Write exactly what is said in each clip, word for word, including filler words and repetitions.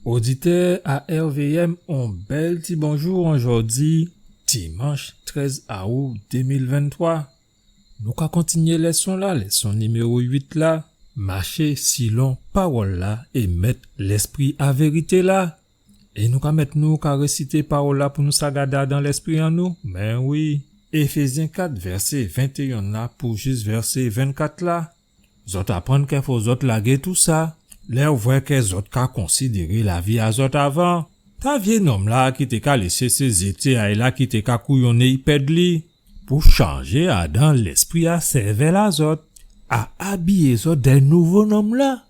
Oditè A R V M, on bèl ti bonjou an jòdi, dimanch trèz aou dé mil venntwa. Nou ka kontinyé lèson-la, lèson niméwo uit la, maché silon pawòl-la é mèt lèspri a vérité-la. É nou ka mèt nou ka résité pawòl-la pou nou sa gadé adan lèspri an nou. Mé wi, Éfézyen kat, vèsé ventéyen la pou jis vèsé vennkat la. Zòt aprann kè fo zòt lagé tousa, lè ou vwè kè zòt ka konsidéré lavi a zòt avan. Ta vyé nonm-la ki té ka lésé sé zété a'y la ki té ka kouyonné i pèd li, pou chanjé adan lèspri a sèvèl a zòt, a abiyé zòt dè nouvo nonm-la,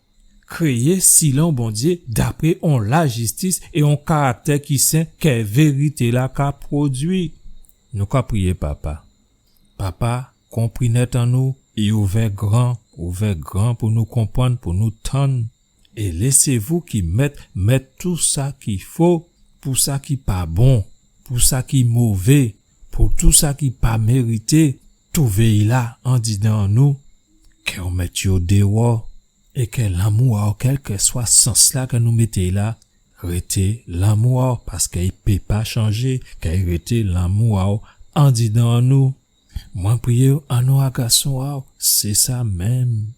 kréyé silon Bondyé dapré on lajistis é on karaktè ki sen kè vérité-la ka pwodui. Nou ka priyé, Papa. Papa, konprinèt an nou, é ouvè gran, ouvè gran pou nou konprann, pou nou tann. É lésé vou ki mèt, mèt tousa ki fo, pou sa ki pa bon, pou sa ki mové, pou tousa ki pa mérité, touvé i la andidan an nou. Kè ou mèt yo déwò, é kè lanmou a'w, kèlkèswa sans-la kè nou mété i la, rété lanmou a'w, paskè i pé pa chanjé, kè i rété lanmou a'w andidan an nou. Mwen priyé an non a gason a'w, sé sa menm.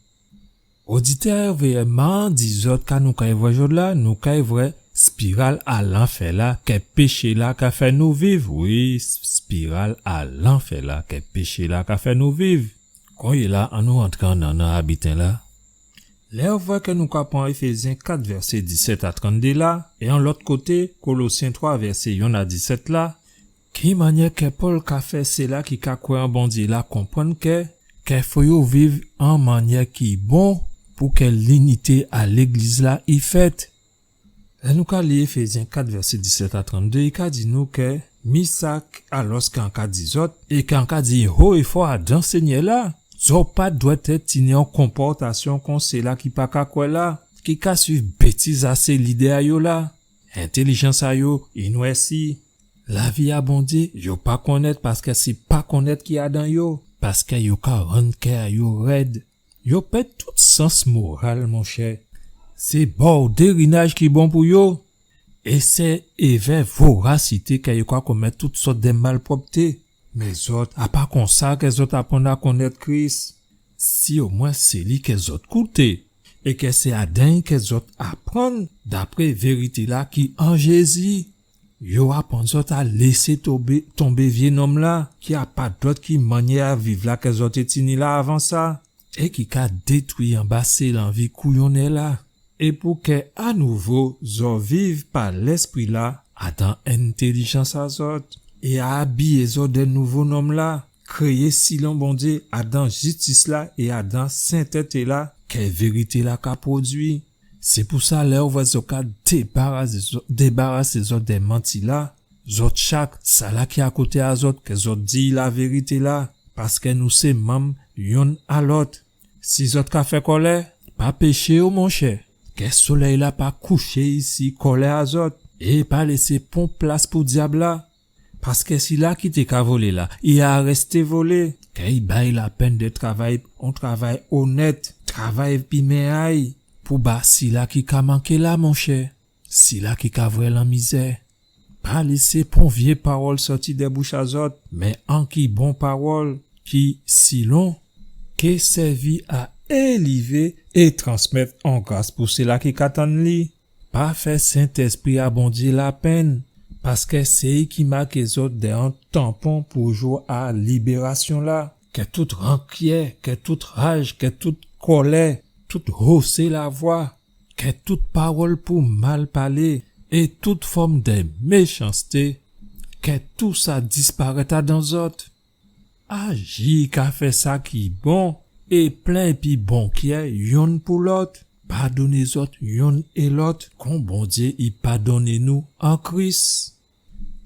Oditè A R V M, man di zòt ka nou kay vwè jòdla, nou kay vwè spiral a lanfè-la, kè péché-la ka fè nou viv. Wi, spiral a lanfè-la, kè péché-la ka fè nou viv. Konyéla, annou antré an nannan a biten-la. Lè ou vwè kè nou ka pran Éfézyen kat, vèsé disèt a tranndé la, é on lòt koté, Kolosyen twa, vèsé yonn a disèt la, ki mannyè kè Pòl ka fè sila ki ka kwè an Bondyé la konprann kè, kè fo yo viv an mannyè ki bon pou kè linité a légliz-la i fèt? Lè nou ka li Éfézyen kat, vèsé disèt a tranndé, i ka di nou kè, mi sa k-, alòskè an ka di zòt, é kè an ka di ho é fò adan Sényè-la, zòt pa dwèt tini on konpòtasyon kon sila ki pa ka kwè la, ki ka suiv bétiz a sé lidé a yo la, entélijans a yo i nwèsi, lavi a Bondyé yo pa konnèt, paskè sé pa konnèt ki adan yo, paskè yo ka rann kè a yo rèd. Yo pèd tout sans moral, monchè. Sé bòdérinaj ki bon pou yo. É sé évè vorasité kè yo ka komèt tout sòt dè malpwòpté. Mé zòt, a pa konsa kè zòt aprann a konnèt Kris. Si omwen sé li kè zòt kouté, é kè sé adan'y kè zòt aprann dapré vérité-la ki an Jézi, yo aprann zòt a lésé tonbé, tonbé vyé nonm-la, ki a pa dòt ki mannyè a viv la kè zòt té tini la avan sa, é ki ka détwi anba sé lanvi kouyonnè-la, é pou kè anouvo zòt viv pa Lèspri-la, adan entélijans a zòt, é a abiyé zòt dè nouvo nonm-la, kréyé silon Bondyé, adan jistis-la é adan sentété-la, kè vérité-la ka pwodui. Sé pou sa, lè ou vwè zòt ka débarasé zòt, débarasé zòt dè manti-la, zòt chak, sala ki akoté a zòt, kè zòt di lavérité-la, paskè nou sé manm yonn a lòt. Si zòt ka fè kòlè, pa péché o monchè. Kè solèy-la pa kouché asi kòlè a zòt, é pa lésé pon plas pou dyab-la. Paskè sila ki té ka volé la, i arèsté volé. Kè i bay lapenn dè travay, on travay onèt, travay épi men a'y, pou ba sila ki ka manké la, monchè, sila ki ka vwè lanmizè. Pa lésé pon vyé pawòl sòti dè bouch a zòt, mé anki bon pawòl, ki silon, ké sèvi a élivé é transmèt on gras pou sila ki ka tann li. Pa fè Sentèspri a Bondyé lapenn, paskè sé i ki maké zòt dè on tanpon pou jou a libérasyon-la. Kè tout rankyè, kè tout raj, kè tout kòlè, tout hosé lavwa, kè tout pawòl pou mal palé, é tout fòm dè méchansté, kè tousa disparèt adan zòt. Aji ka fè sa ki bon, é plen épi bon kyè yonn pou lòt. Padonné zòt yonn é lòt, kon Bondyé i padonné nou an Kris.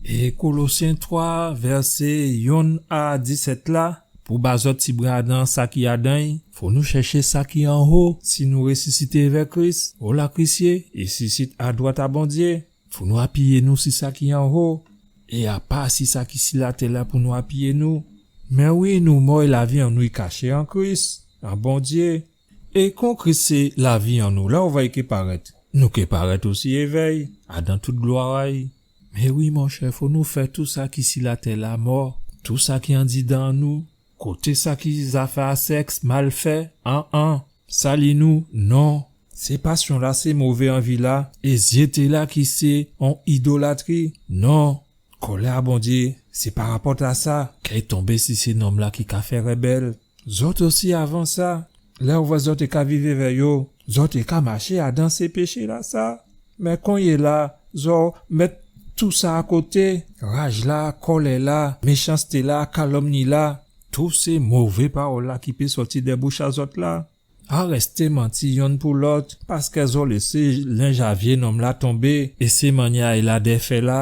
É Kolosyen twa, vèsé yonn a disèt la, pou ba zòt ti bren adan sa ki adan'y, fò nou chèché sa ki anho, si nou résisité èvè Kris, ola Kris yé, i sisit adwat a Bondyé. Fò nou apiyé nou si sa ki anho, é a pa si sa ki si latè-la pou nou apiyé nou. Mé wi, nou mò é lavi an nou i kaché an Kris, an Bondyé. É kon Kris sé lavi an nou, la ou vwè i ké parèt. Nou ké parèt osi évè'y, adan tout glwa a'y. Mé wi, monchè, fò nou fè tou sa ki si latè-la mò, tou sa ki andidan nou, koté sa ki zafè a sèks mal fè, an, an, sali nou, non. Sé pasyon-la, sé mové anvi-la, é zyété-la ki sé on idolatri, non. Kòlè a Bondyé, sé pa rapòt a sa, kè i tonbé si sé nonm-la ki ka fè rèbèl. Zòt osi, avan sa, lè ou vwè zòt té ka viv évè yo, zòt té ka maché adan sé péché-lasa. Mé konyéla, zòt mèt tou sa akoté, raj-la, kòlè-la, méchansté-la, kalomni-la, tout sé mové pawòl-la ki pé sòti dè bouch a zòt la. Arèsté manti yonn pou lòt, paskè zòt lésé lenj a vyé nonm-la tonbé, é sé mannyè a'y la dè fè la.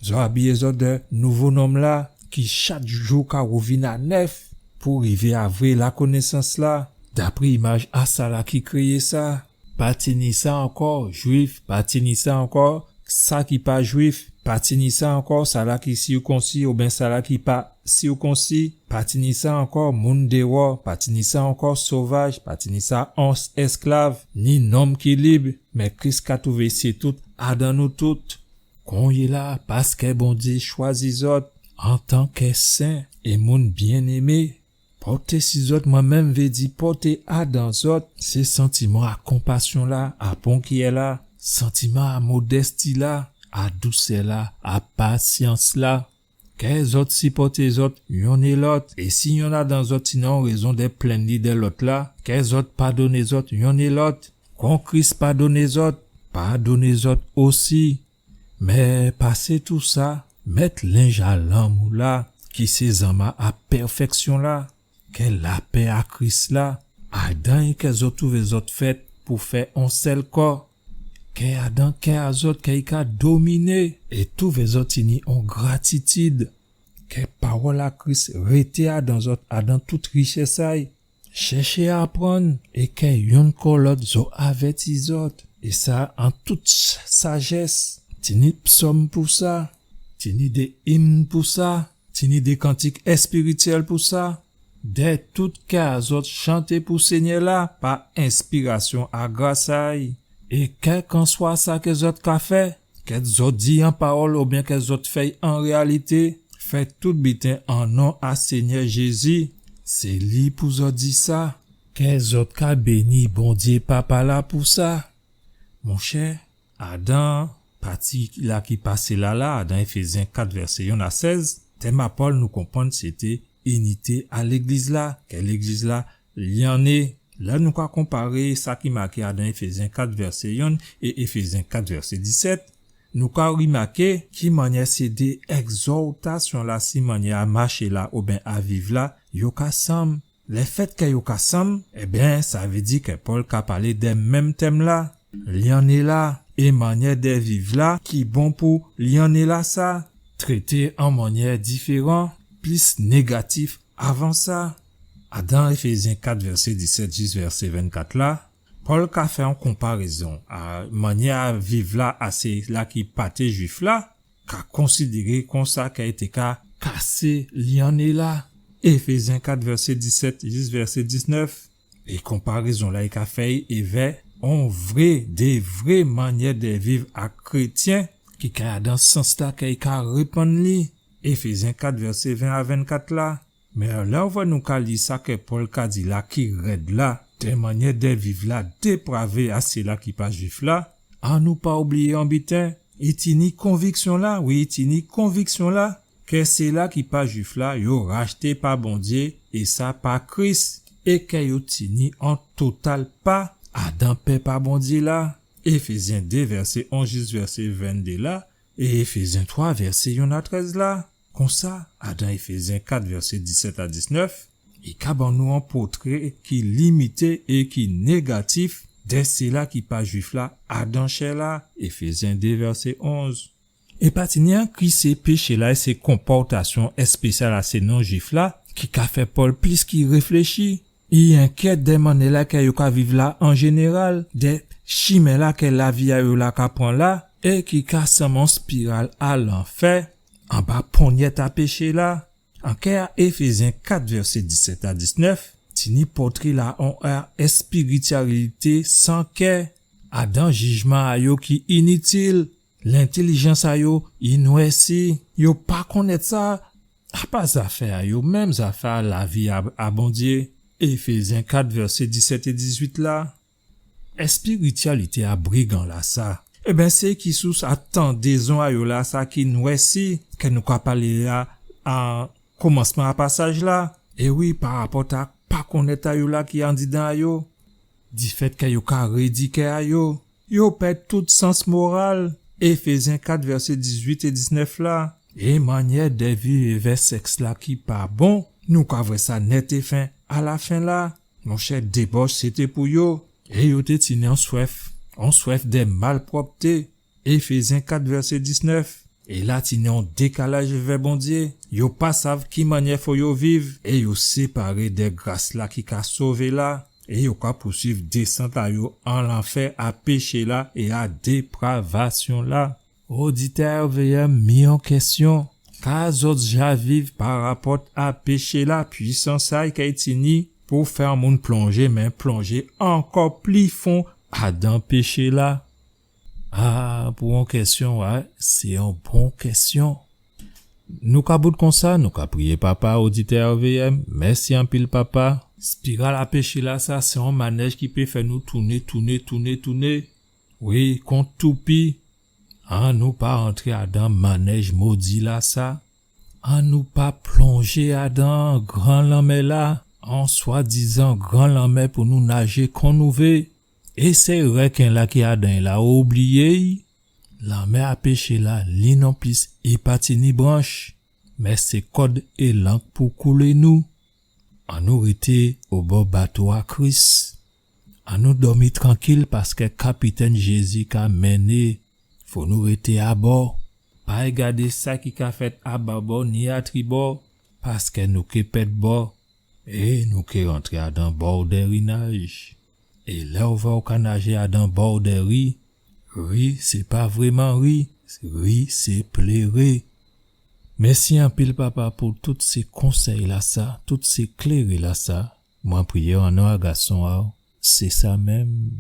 Zòt abiyé zòt dè nouvo nonm-la, ki chak jou ka wouvin a nèf, pou rivé a vré lakonésans-la, dapré imaj a sala ki kréyé sa. Pa tini sa ankò, Jwif, pa tini sa ankò, sa ki pa Jwif, pa tini sa ankò, sala ki sikonsi oubyen sala ki pa sikonsi, pa tini sa ankò, moun déwò, pa tini sa ankò, sovaj, pa tini sa ankò, èsklav, ni nonm ki lib, mé Kris ka twouvé sé tout adan nou tout. Konyéla, paskè Bondyé chwazi zòt antankè sen é moun byenémé, pòté si zòt, mwen menm vé di pòté adan zòt, sé santiman a konpasyon-la, a bon kè-la, santiman a modèsti-la, a dousè-la, a pasyans-la. Kè zòt sipòté zòt yonn é lòt, é si yonn adan zòt tini on rézon dè plenn li dè lòt-la, kè zòt padonné zòt yonn é lòt, kon Kris padonné zòt, padonné zòt osi. Mé pasé tou sa, mèt lenj a lanmou-la, ki sé zanma a pèfèksyon-la, kè lapè a Kris la, adan i kè zòt twouvé zòt fèt pou fè on sèl kò, kè adan kè a zòt kè i ka dominé, é twouvé zòt tini on gratitid, kè pawòl a Kris rété adan zòt, adan tout richès a'y. Chèché aprann, é kè yonn kò lòt zòt avèti zòt, é sa an tout sa-, sajès. Tini psòm pou sa, tini dé imn pou sa, tini dé kantik èspirityèl pou sa. Dè tout kè a zòt chanté pou Sényè-la pa enspirasyon a gras a'y. É kèlkanswa sa kè zòt ka fè, kè zòt di an pawòl oubyen kè zòt fè'y an réyalité, fè tout biten an non a Sényè Jézi. Sé li pou zòt di sa. Kè zòt ka béni Bondyé Papa la pou sa. Monchè, adan pati-la ki pasé la la, adan Éfézyen kat vèsé yonn a sèz, tèm a Pòl nou konprann sété inité a légliz-la, kè légliz-la lyanné. Lè nou ka konparé sa ki maké adan Éfézyen kat vèsé yonn é Éfézyen kat vèsé disèt, nou ka rimaké ki mannyè sé dé ègzòtasyon-la, si mannyè a maché la oubyen a viv la, yo ka sanm. Lèfèt kè yo ka sanm, ében, sa vé di kè Pòl ka palé dè menm tèm-la, lyanné la, é mannyè dè viv la ki bon pou lyanné la sa, trété an mannyè diféran, plis négatif avan sa. Adan Éfézyen kat vèsé disèt jis vèsé vennkat la, Pòl ka fè on konparézon a mannyè a viv la a sila ki pa té Jwif la, ka konsidéré konsa kè i té ka kasé lyanné la. Éfézyen kat vèsé disèt jis vèsé diznèf. É konparézon-la i ka fè'y évè on vré, dé vré mannyè dè viv a krétyen ki ka adan sans-la kè i ka répann li. Éfézyen kat vèsé ven a vennkat la. Mé lè ou vwè nou ka li sa kè Pòl ka di la ki rèd la, dè mannyè dè viv la dépravé a sila ki pa Jwif la, annou pa oubliyé on biten, i tini konviksyon-la, wi, i tini konviksyon-la, kè sila ki pa Jwif la, yo rachté pa Bondyé, é sa pa Kris, é kè yo tini on total pa adan pèp a Bondyé la. Éfézyen dé vèsé onz jis vèsé venndé la, é Éfézyen twa vèsé yonn a trèz la. Konsa, adan Éfézyen kat vèsé disèt a diznèf, i ka ban nou on pòtré ki limité é ki négatif dè sila ki pa Jwif la adan chè-la, Éfézyen dé vèsé onz. É pa tini enki sé péché-la é sé konpòtasyon èspésyal a sé non-Jwif la ki ka fè Pòl plis ki réfléchi. I enkyèt dè mannyè-la kè yo ka viv la an jénéral, dè chimen-la kè lavi a yo la ka pran la, é ki ka sanm on spiral a lanfè, anba ponyèt a péché-la. An kè a Éfézyen kat vèsé disèt a diznèf, tini pòtré la on èspirityalité san kè, adan jijman a yo ki initil, lentélijans a yo i nwèsi, yo pa konnèt sa, apa zafè a yo menm, zafè a lavi a, a Bondyé. Éfézyen kat, vèsé disèt é dizuit la. Èspirityalité a brigan-lasa, ében, sé ki sous a tandézon a yo lasa ki nwèsi, kè nou ka palé la a komansman a pasaj-la. É wi, parapòt a pa konnèt a yo la ki andidan a yo, difèt kè yo ka rédi kè a yo, yo pèd tout sans moral. Éfézyen kat, vèsé dizuit é diznèf la. É mannyè dè viv èvè sèks-la ki pa bon, nou ka vwè sa nèt é fen a lafen-la. Monchè, débòch sété pou yo, é yo té tini on swèf, on swèf dè malpwòpté. Éfézyen kat, vèsé diznèf. É la tini on dékalaj èvè Bondyé. Yo pa sav ki mannyè fò yo viv, é yo séparé dè gras-la ki ka sové la, é yo ka pousuiv désant a yo an lanfè a péché-la é a dépravasyon-la. Oditè R V M, mi on kèsyon. Ka zòt ja viv parapòt a péché-la, pwisans a'y kay tini pou fè on moun plonjé, mé plonjé ankò pli fon adan péché-la? A, pou on kèsyon, wè, sé on bon kèsyon. Nou ka bout konsa, nou ka priyé Papa, oditè R V M. Mèsi anpil, Papa. Spiral a péché-lasa, sé on manèj ki pé fè nou touné, touné, touné, touné. Wi, kon toupi. Annou pa rantré adan manèj modi-lasa. Annou pa plonjé adan gran lanmè-la, on swadizan gran lanmè pou nou najé kon nou vé. É sé rèken-la ki adan'y la, oubliyé'y. Lanmè a péché-la, li nonplis, i pa tini branch, mé sé kòd é lank pou koulé nou. Annou rété obò bato a Kris. Annou dòmi trankil, paskè kapitèn Jézi ka mennen. Fò nou rété abò. Pa gadé sa ki ka fèt ababò ni atribò, paskè nou ké pèd bò. É nou ké rantré adan bòdèrinaj. É lè ou vwè ou ka najé adan bòdèri, ri sé pa vréman ri, ri sé pléré. Mèsi anpil, Papa, pou tout sé konsèy-lasa, tout sé kléré-lasa. Mwen priyé an non a Gason a'w, sé sa menm.